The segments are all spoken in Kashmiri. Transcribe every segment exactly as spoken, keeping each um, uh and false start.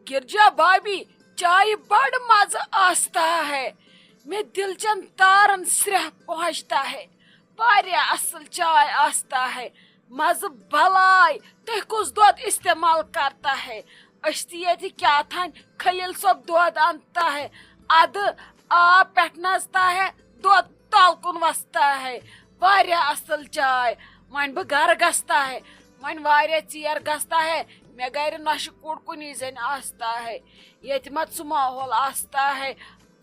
گرجا بھابھی، چائے بڑ مزٕ آستا ہے۔ میں دل چن تارن سرہ پہنچتا ہے۔ واریاہ اصل چائے آستا ہے۔ مزٕ بلاے، تُہۍ کُس دۄد استعمال کرتا ہے؟ أسۍ تہِ ییٚتہِ کیٛاہ تھانۍ خلیل صٲب دۄد انتا ہے۔ ادٕ آب پٮ۪ٹھ نژتا ہے، دۄد تل کُن وستا ہے۔ واریاہ اصل چاے۔ وۄنۍ بہٕ گرٕ گژھتا ہے، وۄنۍ واریاہ ژیر گژھتا ہے، مےٚ گرِ نۄشہِ کوٗر کُنی زٔنۍ آستا ہے۔ ییٚتہِ ما سُہ ماحول آستا ہے،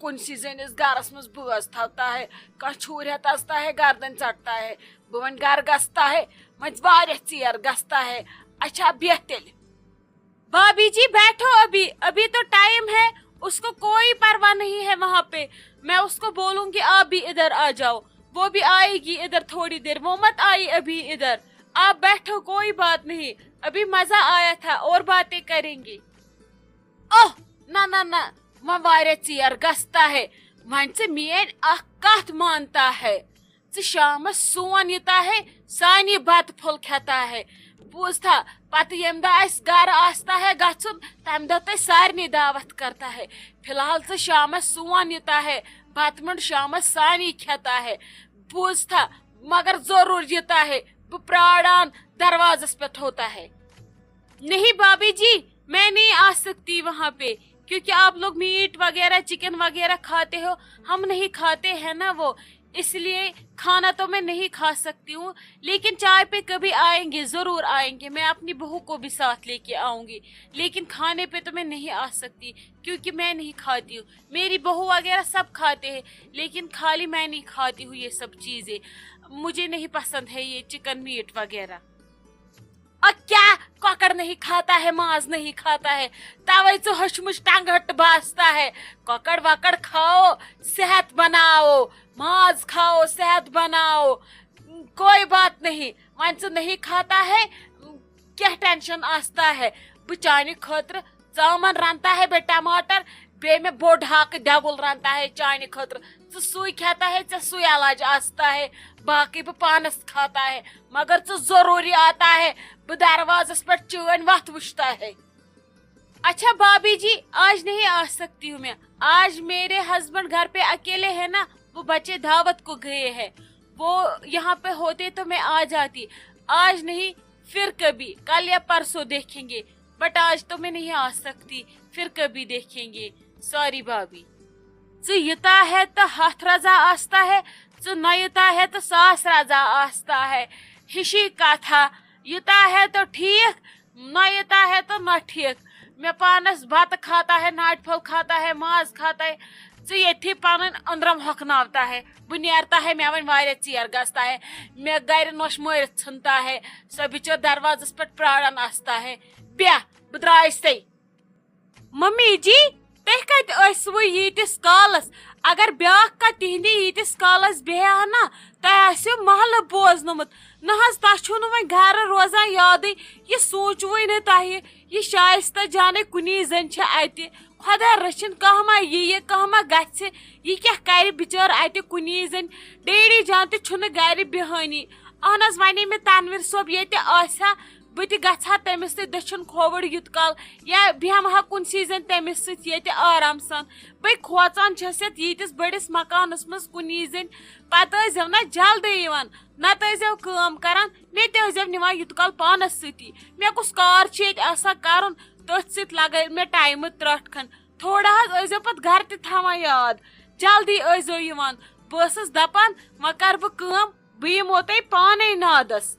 کُنسی زٔنِس گرس منٛز بٲژ تھاوتا ہے، کانٛہہ چھوٗرۍ ہٮ۪تھ آستا ہے، گردن ژٹتا ہے۔ بہٕ وۄنۍ گرٕ گژھتا ہے، وۄنۍ واریاہ ژیر گژھتا ہے۔ اچھا، بیٚہہ تیٚلہِ۔ بھابھی جی، بیٹھو ابھی، ابھی تو ٹائم ہے، اس کو کوئی پرواہ نہیں ہے وہاں پہ۔ میں اس کو بولوں گی، آپ بھی ادھر آ جاؤ، وہ بھی آئے گی ادھر تھوڑی دیر، وہ مت آئی ابھی ادھر۔ آپ بیٹھو، کوئی بات نہیں، ابھی مزہ آیا تھا، اور باتیں کریں گے۔ اوہ، نہ نہ نہ، وۄنۍ واریاہ ژیر گژھتا ہے، وۄنۍ ژٕ میٲنۍ اکھ کتھ مانتا ہے؟ ژٕ شامس سون یوٗتاہ ہے سانی بتہٕ پھوٚل کھٮ۪تا ہے۔ بوٗزتھا، پتہٕ ییٚمہِ دۄہ اسہِ گرٕ آستا ہے گژھُن، تمہِ دۄہ تۄہہِ سارنٕے دعوت کرتا ہے۔ فی الحال ژٕ شامس سون یوٗتاہ ہے، بتہٕ میوٚنٛڈ شامس سانی کھٮ۪تا ہے۔ بوٗزتھا، مگر ضروٗر یوٗتاہ ہے، بہٕ پراران دروازس پٮ۪ٹھ ہوتا ہے۔ نہیں بھابھی جی، میں نہیں آ سکتی وہاں پہ، کیونکہ آپ لوگ میٹ وغیرہ، چکن وغیرہ کھاتے ہو، ہم نہیں کھاتے ہیں نا وہ، اس لیے کھانا تو میں نہیں کھا سکتی ہوں، لیکن چائے پہ کبھی آئیں گے، ضرور آئیں گے، میں اپنی بہو کو بھی ساتھ لے کے آؤں گی، لیکن کھانے پہ تو میں نہیں آ سکتی، کیونکہ میں نہیں کھاتی ہوں۔ میری بہو وغیرہ سب کھاتے ہیں، لیکن خالی میں نہیں کھاتی ہوں یہ سب چیزیں، مجھے نہیں پسند ہے یہ چکن میٹ وغیرہ۔ اور کیا ککڑ نہیں کھاتا ہے، ماز نہیں کھاتا ہے، توے ژٕ ہچمچ ٹنگ ہٹ باستا ہے۔ ککڑ وکڑ کھاؤ، صحت بناؤ، ماز کھاؤ، صحت بناؤ، کوئی بات نہیں۔ وۄنۍ ژٕ نہیں کھاتا ہے، کیا ٹینشن آستا ہے؟ بہٕ چانہِ خٲطرٕ ژامن رنتا ہے، بیٚیہِ ٹماٹر، بیٚیہِ مےٚ بوٚڑ ہاکہٕ دٮ۪گُل رنتا ہے چانہِ خٲطرٕ۔ ژٕ سُے کھٮ۪تا ہے، ژےٚ سُے علاج آستا ہے، باقٕے بہٕ پانس کھاتا ہے، مگر ژٕ ضروٗری آتا ہے، بہٕ دروازس پٮ۪ٹھ چٲنۍ وتھ وٕچھتا ہے۔ اچھا بھابھی جی، آج نہیں آ سکتی ہوں میں، آج میرے ہسبینڈ گھر پہ اکیلے ہے نا، وہ بچے دعوت کو گئے ہیں، وہ یہاں پہ ہوتے تو میں آ جاتی، آج نہیں، پھر کبھی، کل یا پرسوں دیکھیں گے، بٹ آج تو میں نہیں آ سکتی، پھر کبھی دیکھیں گے، سوری بھابھی۔ ژٕ یوٗتاہ ہے تہٕ ہتھ رضا آستا ہے، ژٕ نہ یوٗتاہ ہے تہٕ ساس رضا آستا ہے۔ ہِشی کتھا، یوٗتاہ ہے تہٕ ٹھیٖک، نہ یوٗتاہ ہے تہٕ نہ ٹھیٖک۔ مےٚ پانس بتہٕ کھاتا ہے، ناٹہِ پھوٚل کھاتا ہے، ماز کھاتا ہے، ژٕ ییٚتھی پنٕنۍ أنٛدرم ہۄکھناوتا ہے۔ بہٕ نیرتا ہے، مےٚ وۄنۍ واریاہ ژیر گژھتا ہے، مےٚ گرِ نۄش مٲرِتھ ژھٕنتا ہے، سۄ بِچٲر دروازس پٮ۪ٹھ پراران آستا ہے۔ بیٚہہ، بہٕ درٛایسے۔ ممی جی، تُہۍ کتہِ ٲسوٕ ییٖتِس کالس؟ اگر بیٛاکھ کانٛہہ تِہنٛدِ ییٖتِس کالس بیٚہہِ ہا نا، تۄہہِ آسِوٕ محلہٕ بوزنومُت۔ نہ حظ، تۄہہِ چھُو نہٕ وۄنۍ گرٕ روزان یادٕے، یہِ سوٗنٛچوٕے نہٕ تۄہہِ۔ یہِ شایستہ جانے کُنی زٔنۍ چھِ اتہِ۔ خۄدا رٔچھِنۍ، کانٛہہ ما یِیہِ، کانٛہہ ما گژھِ، یہِ کیٛاہ کرِ بِچٲر اتہِ کُنی زٔنۍ؟ ڈیڈی جان تہِ چھُنہٕ گرِ بیہٲنی۔ اہن حظ، ونے مےٚ تنویر صٲب ییٚتہِ آسہِ ہا، بہٕ تہِ گژھٕ ہا تٔمِس سۭتۍ دٔچھُن کھووُر یُت کال، یا بیٚہمہٕ ہا کُنسٕے زٔنۍ تٔمِس سۭتۍ ییٚتہِ آرام سان۔ بٔے کھوژان چھَس یَتھ ییٖتِس بٔڑِس مکانَس منٛز کُنی زٔنۍ۔ پَتہٕ ٲسۍزیو نہ جلدی یِوان، نَتہٕ ٲسۍزیو کٲم کَران، مےٚ تہِ ٲسۍزیو نِوان یُت کال پانَس سۭتی۔ مےٚ کُس کار چھُ ییٚتہِ آسان کَرُن، تٔتھۍ سۭتۍ لَگٲے مےٚ ٹایمہٕ ترٛٹھ کھنٛڈ۔ تھوڑا حظ ٲسۍزیو پَتہٕ گَرٕ تہِ تھاوان یاد، جلدی ٲسۍزیو یِوان۔ بہٕ ٲسٕس دَپان، وۄنۍ کَرٕ بہٕ کٲم، بہٕ یِمو تۄہہِ پانَے نادَس۔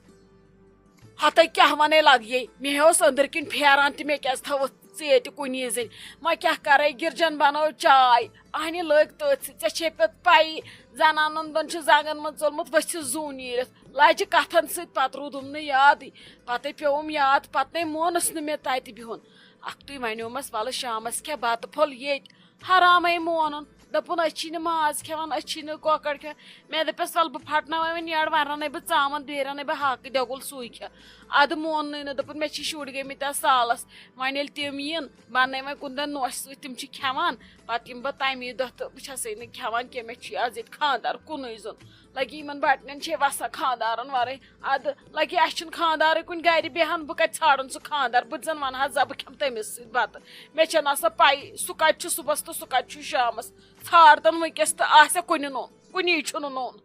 ہتَے کیٛاہ ونے لگیے، مےٚ اوس أنٛدٕرۍ کِنۍ پھیران تہٕ مےٚ کیٛازِ تھٲوٕتھ ژٕ ییٚتہِ کُنی زٔنۍ؟ وۄنۍ کیٛاہ کرے، گِرجن بنٲو چاے، اہنہِ لٔگۍ تٔتھۍ سۭتۍ۔ ژےٚ چھے پتہٕ پَیی، زنانن دۄن چھُ زنٛگن منٛز ژوٚلمُت ؤژھِتھ زوٗ نیٖرِتھ۔ لجہِ کتھن سۭتۍ پتہٕ روٗدُم نہٕ یادٕے۔ پتہٕ پیوٚوُم یاد، پتہٕ نے مونُس نہٕ مےٚ تتہِ بِہُن۔ اکھتُے ونیومس، "ولہٕ شامس کھےٚ بتہٕ پھوٚل ییٚتہِ۔" حرامے مونُن۔ دوٚپُن، "أسۍ چھی نہٕ ماز کھٮ۪وان، أسۍ چھی نہٕ کۄکر کھٮ۪وان۔" مےٚ دوٚپُس، "وَلہٕ بہٕ پھٹناوَے وۄنۍ یٔڑ، وۄنۍ رَنَے بہٕ ژامَن، بیٚیہِ رَنَے بہٕ ہاکہٕ دیوٚگُل، سُے کھےٚ۔" اَدٕ موننٕے نہٕ، دوٚپُن، "مےٚ چھی شُرۍ گٔمٕتۍ اَتھ سالَس، وۄنۍ ییٚلہِ تِم یِن، بہٕ اَنَے وۄنۍ کُنہِ دۄہ نوشہِ سۭتۍ، تِم چھِ کھٮ۪وان، پَتہٕ یِمہٕ بہٕ تَمی دۄہ تہٕ بہٕ چھَسَے نہٕ کھٮ۪وان کینٛہہ، مےٚ چھُ آز ییٚتہِ خانٛدار کُنُے زوٚن۔" لگی یِمن بٹنٮ۪ن چھے وسان خانٛدارن ورٲے۔ ادٕ لگی اسہِ چھُنہٕ خانٛدارٕے کُنہِ گرِ بیہان، بہٕ کتہِ ژھانڈن سُہ خانٛدار؟ بہٕ تہِ زن ونہٕ ہا زا بہٕ کھٮ۪مہٕ تٔمِس سۭتۍ بتہٕ۔ مےٚ چھےٚ نہٕ آسان پَیی سُہ کتہِ چھُ صُبحس تہٕ سُہ کتہِ چھُ شامس۔ ژھانڈتن وٕنکیٚس تہٕ آسہِ کُنہِ نوٚن، کُنی چھُنہٕ نوٚن۔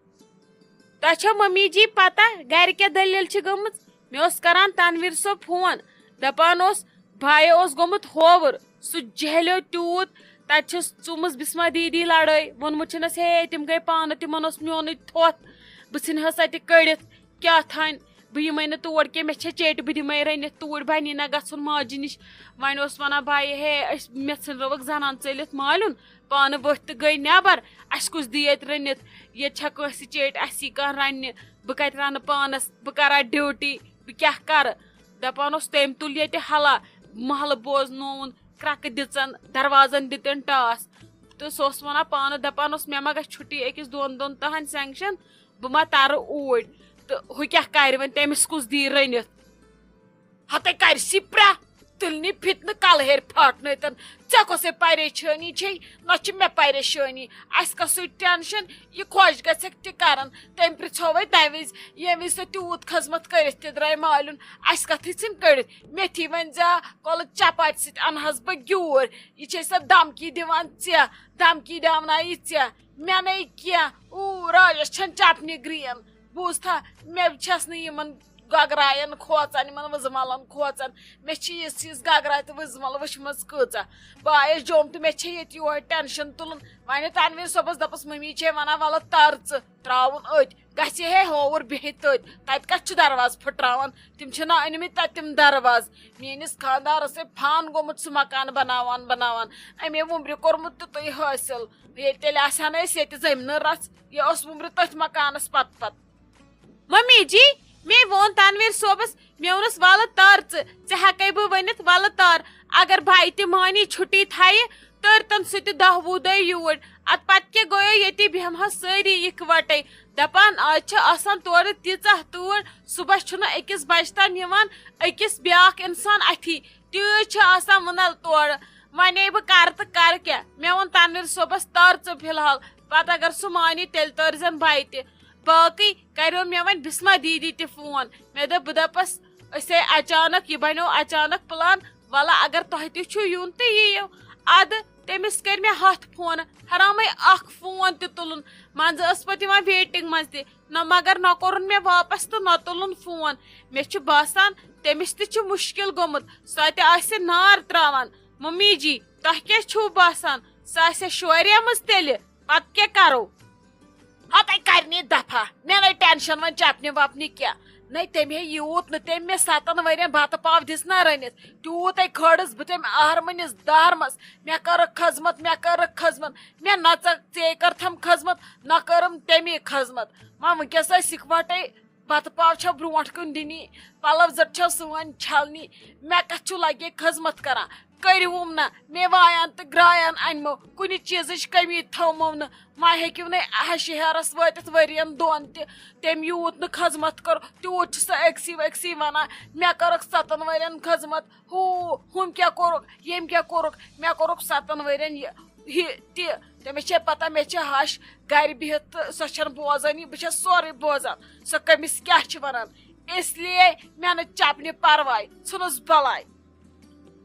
تۄہہِ چھا ممی جی پتہ گرِ کیٛاہ دٔلیٖل چھِ گٔمٕژ؟ مےٚ اوس کران تنویر صٲب فون، دپان اوس بایو اوس گوٚمُت ہووُر، سُہ جہلیو تیوٗت، تتہِ چھس ژُمٕژ بسمہ دیدی لڑٲے، ووٚنمُت چھُنس، "ہے، تِم گٔے پانہٕ، تِمن اوس میونُے تھوٚتھ، بہٕ ژھٕنہس اتہِ کٔڑِتھ، کیٛاہ تھانۍ، بہٕ یِمے نہٕ تور کینٛہہ، مےٚ چھےٚ چیٚٹۍ، بہٕ دِمے رٔنِتھ توٗرۍ، بنی نہ گژھُن ماجہِ نِش۔" وۄنۍ اوس ونان بایہِ، "ہے، أسۍ، مےٚ ژھٕنرٲوٕکھ زنان ژٔلِتھ مالیُن، پانہٕ ؤتھۍ تہٕ گٔے نٮ۪بر، اسہِ کُس دی ییٚتہِ رٔنِتھ؟ ییٚتہِ چھا کٲنٛسہِ چیٚٹۍ، اسہِ یی کانٛہہ رننہِ، بہٕ کتہِ رنہٕ پانس، بہٕ کرا ڈیوٹی، بہٕ کیٛاہ کرٕ؟" دپان اوس، تٔمۍ تُل ییٚتہِ ہلا، محلہٕ بوزنووُن، کرٛکہٕ دِژن، دروازن دِتن ٹاس۔ تہٕ سُہ اوس ونان پانہٕ، دپان اوس، "مےٚ ما گژھِ چھُٹی أکِس دۄن دۄن تہن sanction، بہٕ ما ترٕ اوٗرۍ۔" تہٕ ہُہ کیٛاہ کرِ وۄنۍ، تٔمِس کُس دی رٔنِتھ؟ ہتے کرِ سی پرٛاہ، تُلنی فتنہٕ کلہٕ ہیٚرِ پھاٹنٲوتن۔ ژےٚ کۄسے پریشٲنی چھے؟ نہ چھِ مےٚ پریشٲنی۔ اسہِ کسُے tension، یہِ خۄش گژھٮ۪کھ تہِ کرن۔ تٔمۍ پرژھو وۄنۍ تمہِ وِزِ، ییٚمہِ وِزِ سۄ تیوٗت خدمت کٔرِتھ تہِ درٛاے مالیُن، اسہِ کتھٕے ژھٕنۍ کٔڑِتھ۔ مےٚ تھی وۄنۍ زا کۄلہٕ چپاتہِ سۭتۍ انہس بہٕ گیوٗر۔ یہِ چھے سۄ دھمکی دِوان ژےٚ، دھمکی ڈاونایہِ ژےٚ۔ مےٚ نے کینٛہہ، اوٗ، راجس چھَنہٕ چپنہِ گرٛین۔ بوٗزتھا، مےٚ چھَس نہٕ یِمن گگراین کھوژان، یِمن وٕزملن کھوژان۔ مےٚ چھِ یِژھ یِژھ گگراے تہٕ وٕزمل وٕچھمٕژ کۭژاہ۔ بہٕ آیس جوٚم تہٕ مےٚ چھےٚ ییٚتہِ یِہوے tension تُلُن۔ وۄنۍ تنویر صٲبس دوٚپُس، ممی چھے ونان، "ولہٕ تر ژٕ، تراوُن أتۍ۔ گژھِ ہے ہووُر، بیٚہہِ تٔتۍ۔ تتہِ کتھ چھُ دروازٕ پھٕٹراوان؟ تِم چھِنہ أنۍ مٕتۍ تتہِ تِم دروازٕ۔ میٲنِس خانٛدارس ہے فان گوٚمُت سُہ مکان بناوان بناوان۔ أمۍ ہے وُمبرِ کوٚرمُت تیُتُے حٲصِل۔ ییٚلہِ تیٚلہِ آسہِ ہا نہٕ أسۍ ییٚتہِ زٔمیٖنہٕ رژھ، یہِ اوس وُمبرِ تٔتھۍ مکانس پتہٕ پتہٕ۔" ممی جی، مے ووٚن تنویر صٲبس، مےٚ ووٚنُس، "ولہٕ تر ژٕ، ژےٚ ہٮ۪کے بہٕ ؤنِتھ، ولہٕ تر۔ اگر بھائی تہِ مانی چھُٹی تھایہِ، تٔرۍ تن سُہ تہِ دَہ وُہ دۄہ یوٗرۍ۔ ادٕ پتہٕ کیٛاہ گوٚیو، ییٚتی بیٚہمہٕ ہو سٲری یِکوَٹے۔ دپان، از چھِ آسان تورٕ تیٖژاہ تۭر، صُبحس چھُنہٕ أکِس بجہِ تام یِوان أکِس بیٛاکھ انسان اَتھی۔ تۭر چھِ آسان وُنل تورٕ۔ وۄنۍ ہے بہٕ کرٕ تہٕ کرٕ کیٛاہ؟" مےٚ ووٚن تنویر صٲبس، "تر ژٕ فی الحال، پتہٕ اگر سُہ مانی، تیٚلہِ تٔرۍ زن بھائی تہِ۔" باقٕے کریو مےٚ وۄنۍ بسمہ دیدی تہِ فون۔ مےٚ دوٚپ، بہٕ دپس، أسۍ ہے اچانک، یہِ بنیو اچانک plan، ولہ اگر تۄہہِ تہِ چھُو یُن تہٕ یِیِو۔ ادٕ تٔمِس کٔرۍ مےٚ ہتھ فونہٕ، حرامے اکھ فون تہِ تُلُن۔ منٛزٕ ٲس پتہٕ یِوان waiting منٛز تہِ، نہ مگر نہ کوٚرُن مےٚ واپس تہٕ نہ تُلُن فون۔ مےٚ چھُ باسان تٔمِس تہِ چھُ مُشکِل گوٚمُت، سۄ تہِ آسہِ نار تراوان۔ ممی جی، تۄہہِ کیٛاہ چھُو باسان؟ سۄ آسہِ شوریمٕژ تیٚلہِ؟ پتہٕ کیٛاہ کرو؟ ہتے کرنی دفعہ، مےٚ نے tension وۄنۍ چپنہِ وپنہِ کینٛہہ۔ نے تٔمۍ ہے یوٗت نہٕ، تٔمۍ مےٚ ستن ؤرین بتہٕ پاو دِژ نہ رٔنِتھ، تیوٗت ہے کھٲڑٕس بہٕ تٔمۍ آرمہٕ نِس دارمس۔ مےٚ کٔرٕکھ خدمت، مےٚ کٔرٕکھ خدمت، مےٚ نہ ژ-، ژے کٔرتھم خدمت، نہ کٔرٕم تٔمی خدمت۔ وۄنۍ وٕنکیٚس ٲسۍ یِکوٹے، بتہٕ پاو چھا برونٛٹھ کُن دِنی، پلو زٹ چھا سٲنۍ چھلنی، مےٚ کتھ چھُ لگے خدمت کران؟ کٔرِوُم نہ، مےٚ وایان تہٕ گرایان انمو، کُنہِ چیٖزٕچ کمی تھٲومو نہٕ۔ وۄنۍ ہیٚکِو نہٕ ہشہِ ہیرس وٲتِتھ ؤرین دۄن تہِ، تٔمۍ یوٗت نہٕ خدمت کٔر، تیوٗت چھُ سُہ أکسٕے أکسٕے ونان، مےٚ کٔرٕکھ ستن ؤرین خدمت، ہُہ، ہُم کیٛاہ کوٚرُکھ، ییٚمۍ کیٛاہ کوٚرُکھ، مےٚ کوٚرُکھ ستن ؤرین یہِ، ہہِ تہِ۔ تٔمِس چھے پتہ مےٚ چھِ ہش گرِ بِہِتھ تہٕ سۄ چھنہٕ بوزٲنی، بہٕ چھس سورُے بوزان، سۄ کٔمِس کیٛاہ چھِ ونان۔ اس لیے مےٚ نہٕ چپنہِ پرواے، ژھٕنُس بلاے۔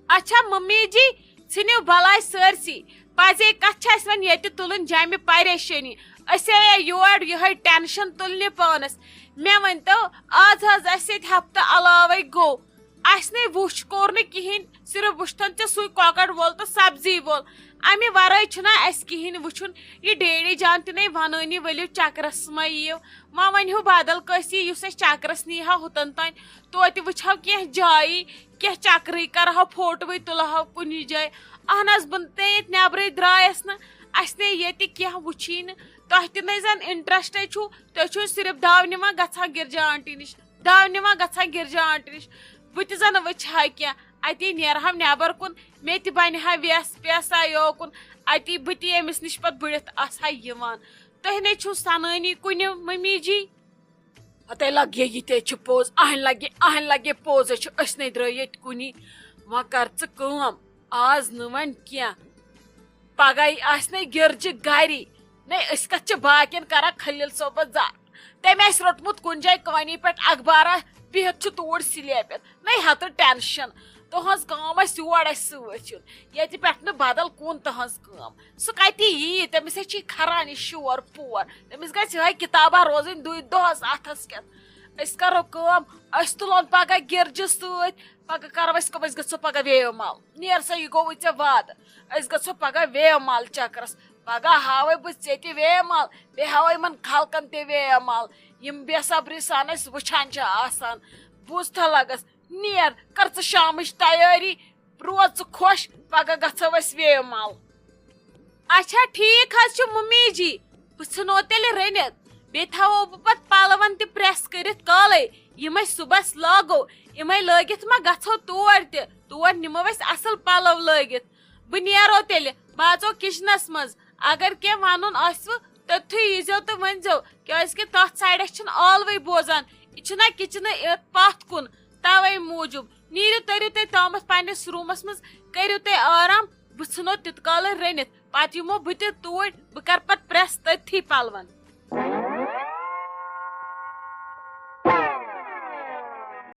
اچھا ممی جی، ژھٕنِو بلاے سٲرسٕے۔ پزے کتھ چھِ اسہِ وۄنۍ ییٚتہِ تُلٕنۍ جامہِ پریشٲنی؟ أسۍ آیے یور یِہوٚے tension تُلنہِ پانس۔ مےٚ ؤنۍتو، آز حظ اسہِ ییٚتہِ ہفتہٕ علاوے گوٚو، اسہِ نے وُچھ، کوٚر نہٕ کِہیٖنۍ، صرف وُچھتن ژےٚ سُے کۄکر وول تہٕ سبزی وول۔ امہِ ورٲے چھُنہ اسہِ کِہیٖنۍ وُچھُن۔ یہِ ڈیڈی جان تہِ نے ونٲنی، "ؤلِو چکرس ما یِیِو۔" وۄنۍ ونہِ ہو بدل کٲنٛسی، یُس اسہِ چکرس نی ہا ہوٚتن تام، توتہِ وٕچھ ہو کینٛہہ جایی، کینٛہہ چکرٕے کرہو، فوٹوٕے تُلہو کُنہِ جایہِ۔ اہن حظ، بہٕ نے ییٚتہِ نٮ۪برٕے درٛایس نہٕ، اسہِ نے ییٚتہِ کینٛہہ وُچھی نہٕ۔ تۄہہِ تہِ نے زن interest چھُو، تُہۍ چھِو صرف داو نِوان گژھان گرجا آنٹی نِش، داو نِوان گژھان گرجا آنٹی نِش۔ بہٕ تہِ زن وٕچھِ ہا کینٛہہ، اتی نیرہم نٮ۪بر کُن، مےٚ تہِ بنہِ ہا ویس پیسا یوکُن، اتی بہٕ تہِ ییٚمِس نِش پتہٕ بٔڑِتھ آسہٕ ہا یِوان۔ تُہۍ نے چھِو سنٲنی کُنہِ، ممی جی۔ ہتے لگہِ یہِ تے چھُ پوٚز، اہنۍ لگہِ، اہنۍ لگہِ پوٚز، أسۍ چھِ، أسۍ نے درٛاے ییٚتہِ کُنی۔ وۄنۍ کر ژٕ کٲم، آز نہٕ وۄنۍ کینٛہہ، پگاہ آسہِ نے گِرجہِ گری۔ نے أسۍ کتھ چھِ باقین کران خلیل صٲبس زار؟ تٔمۍ آسہِ روٚٹمُت کُنہِ جایہِ کٲنی پٮ۪ٹھ اخبارا، بِہِتھ چھُ توٗرۍ سلیپِتھ۔ نے ہتہٕ ٹینشن، تُہنٛز کٲم آسہِ یور اسہِ سۭتۍ یُن، ییٚتہِ پٮ۪ٹھ نہٕ بدل کُن تُہنٛز کٲم۔ سُہ کتہِ ییہِ؟ تٔمِس ہے چھی کھران یہِ شور پور۔ تٔمِس گژھِ یِہے کِتابہ روزٕنۍ دُے دۄہس اتھس کٮ۪تھ۔ أسۍ کرو کٲم، أسۍ تُلون پگاہ گِرجہِ سۭتۍ۔ پگاہ کرو أسۍ کٲم، أسۍ گژھو پگاہ ویو مال۔ نیر سا، یہِ گوٚوُے ژےٚ وعدٕ۔ أسۍ گژھو پگاہ ویو مال چکرس۔ پگاہ ہاوے بہٕ ژےٚ تہِ ویو مال، بیٚیہِ ہاوے یِمن خلقن تہِ ویو مال، یِم بے صبری سان أسۍ وٕچھان چھِ آسان۔ بوٗزتھا لگس، نیر، کر ژٕ شامٕچ تیٲری، روز ژٕ خۄش، پگاہ گژھو أسۍ ویو مال۔ اچھا، ٹھیٖک حظ چھُ مُمی جی، بہٕ ژھٕنو تیٚلہِ رٔنِتھ، بیٚیہِ تھاوو بہٕ پتہٕ پلون تہِ پریس کٔرِتھ کالے، یِمے صُبحس لاگو، یِمے لٲگِتھ ما گژھو تور تہِ، تور نِمو أسۍ اصل پلو لٲگِتھ۔ بہٕ نیرو تیٚلہِ، بہٕ اژو کچنس منٛز، اگر کینٛہہ ونُن آسِوٕ، توٚتتھٕے ییٖزیو تہٕ ؤنۍزیو، کیازِ کہِ تتھ سایڈس چھِنہٕ ٲلوٕے بوزان، یہِ چھُنہ کچنہٕ یتھ پتھ کُن، توے موٗجوٗب۔ نیٖرِو، تٔرِو تُہۍ تامتھ پننِس روٗمس منٛز، کٔرِو تُہۍ آرام، بہٕ ژھٕنو تیُت کالے رٔنِتھ، پتہٕ یِمو بہٕ تہِ توٗرۍ، بہٕ کرٕ پتہٕ پریس تٔتھی پلون۔